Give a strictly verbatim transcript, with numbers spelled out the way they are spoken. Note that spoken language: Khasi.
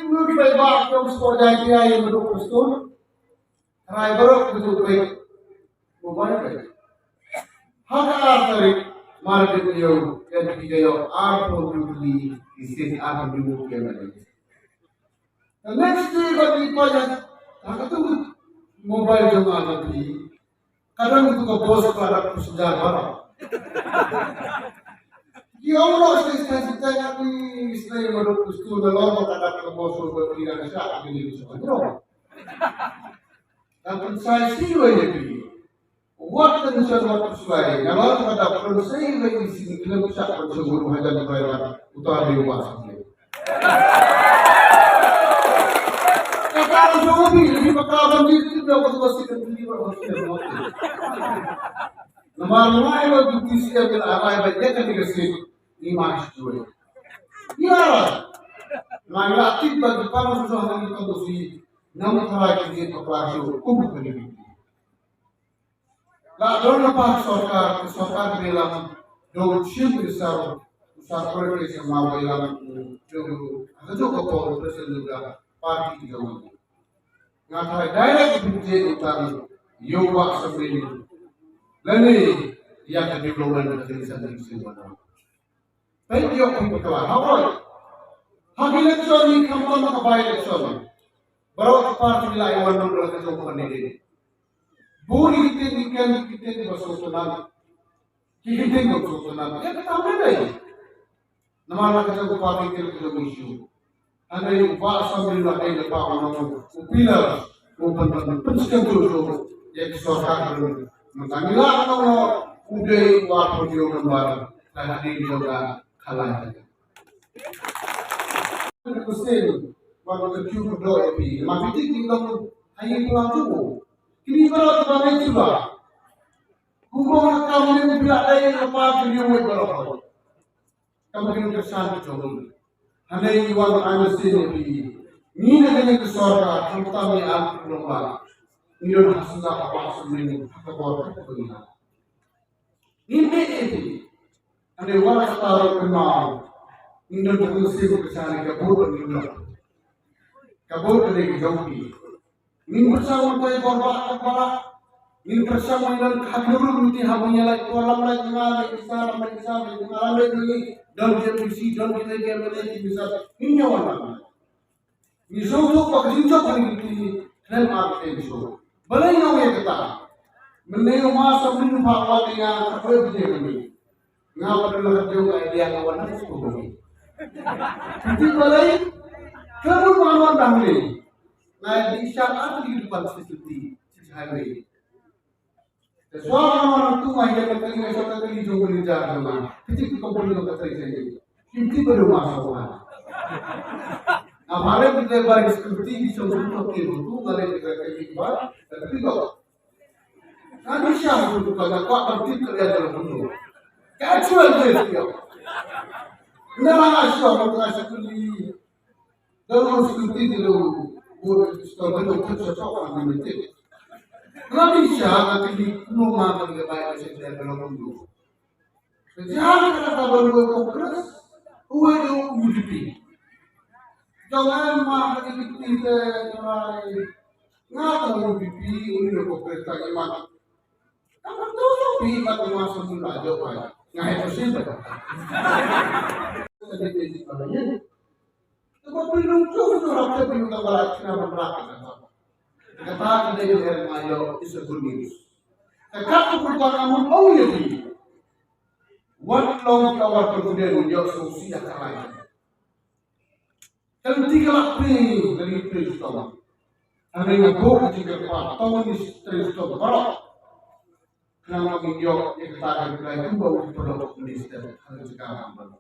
Ngi peit ba ka sport jaiñ phi ïa Madu Prestone. Trai baroh ka ju peit. Mobile peit. Ha ka ar tarik March ka ïoh, ka ïoh arphew tylli ki seat, arphew tylli ki M L A. The next day ba ngi peit ha ka tu mobile jong nga ka phi. Kadang tu ka bos ka da passenger baroh. Ki ong lo stage stage stage ni stage Madu Prestone da lo ka da ka bos ba phi da sha ka ni so. Dan pynsai shi wei ïa phi. Wat kan sha wat pynsai. Nga la ka da pynsai wei ïa shi ni khlem sha pynsai guru hajan driver utar di wa sa. Ka ka sha phi, phi ba ka ban di, phi ba ka si kan di wa sa. Namar ngai ba duty sha ka arai ba ïa ka ni ka si ni ma shi wei. Ïa. Ngai la tip ba ki pa ma su ha ni ka si. Nam tharai ki ni ka pa shu kum ka ni. La don na pa sorkar, sorkar bilang dong chim besar, besar proyek sama bilang dong, ada juga pol presiden juga parti juga. Nga tharai direct budget utang ïa u Bah Samrin lane ïa ka development ka dei sa dei sing. Peit ïoh phi bakla. Hawai. Ha ki election ni khamtam ha ka by election. Baroh ki party la ïa wan nong la ka jong candidate. Bun ki ktien ki ktien ki ktien ba sngewtynnat. Ki ktien ba sngewtynnat. Ïa ka tam dei. Namar la ka jong party ki la ka jong issue. Hynrei u Bah Samrin la dei lypa u nong u pillar u ban ban pynskhem jur jur ïa ki sorkar. Mynta ngi lah nong u dei u arphew hynñiew nombar ka hadien jong ka khalai. Ka sien ba ka kyrkieh ka doh ïa phi. Ma phi tik ki long ha ïing pla tu. Kini baroh kiba ngai chula. Kumba ka kam ni u phi la dei lypa ki ïing wei baroh. Ka ba kin ka san ka jong ngi. Hynrei ngi wan ai mynsiem ïa phi. Ngi na kane ka sorkar khamtam ïa ar phew nombar. Ngi don ha sla ka Bah Samrin ha ka bor ka ba ngi na. Ngi mih ïa phi. Hynrei wat la ka tarok kynmaw. Ngi don ka mynsiem ka jong ngi ka bor ba ngi don. Ka bor ka dei ka jong phi. Ngin pyrshang ban tei bor ba ka ba. Ngin pyrshang ban don ka hak lurus mynta ha ban ïa lait ko lam lait nga lait isa lam lait isa lait nga lam lait ni don J P C don kita dia mana ni bisa. Ngin nyawa lam. Ni so so ba ka jingjop ni ki khlem ar ten so. Balei nga ïa kata. Mynne ma sa mynne ba wa ni nga ka kwe bije ni. Nga pat la ka jong ka idea nga wan na school ko. Ti balei? Ka mun wan wan dang ni. Nga di sha at di depan C C T V. Sha highway. Te swa wan wan tu ma ya ka kali nga sha ka kali jong ni ja jong nga. Ti ko pun ka tai sai. Ti ba do ma sa wan. Nga bare bi te bare security di song tu ke tu nga le ka kali ba. Tapi ko Kan sha tu ka ka ka ka ti ka ya da lu. Ka chuan de ti ya. Na ma sha ma ka sha ku li. Da lu su ti de lu. Bu sto de lu ka sha ka ma ni ti. Na mi sha ka ti ni no ma ka ga bai ka sha da lu. Ka jang ka ka ba lu Congress. U de U D P. Jong ai ma ka ti ti te rai. Nga tang U D P, uni u Congress ka imat. Ka ba tu tu pi imat nga sa mun la jop ai. Nga hai tu sin ba. Ka di pe di ba ni. Ka ba pi nung tu tu rap te pi nung ka ba la kina ba la ka. Ka ta ka dei her ma yo is a good news. Ka ka tu ku ba nga mun ong ye di. Wat long ka wat tu de mun yo so si ya ka lai. Ka lynti ka la plie, ka lynti plie stom. Hynrei nga buh ka jingkyrpad, to ngin trei stom baroh. Khnang ba ngin ïoh ïa kata ka jingkyrpad kumba u paralok u minister ha ka jaka ba.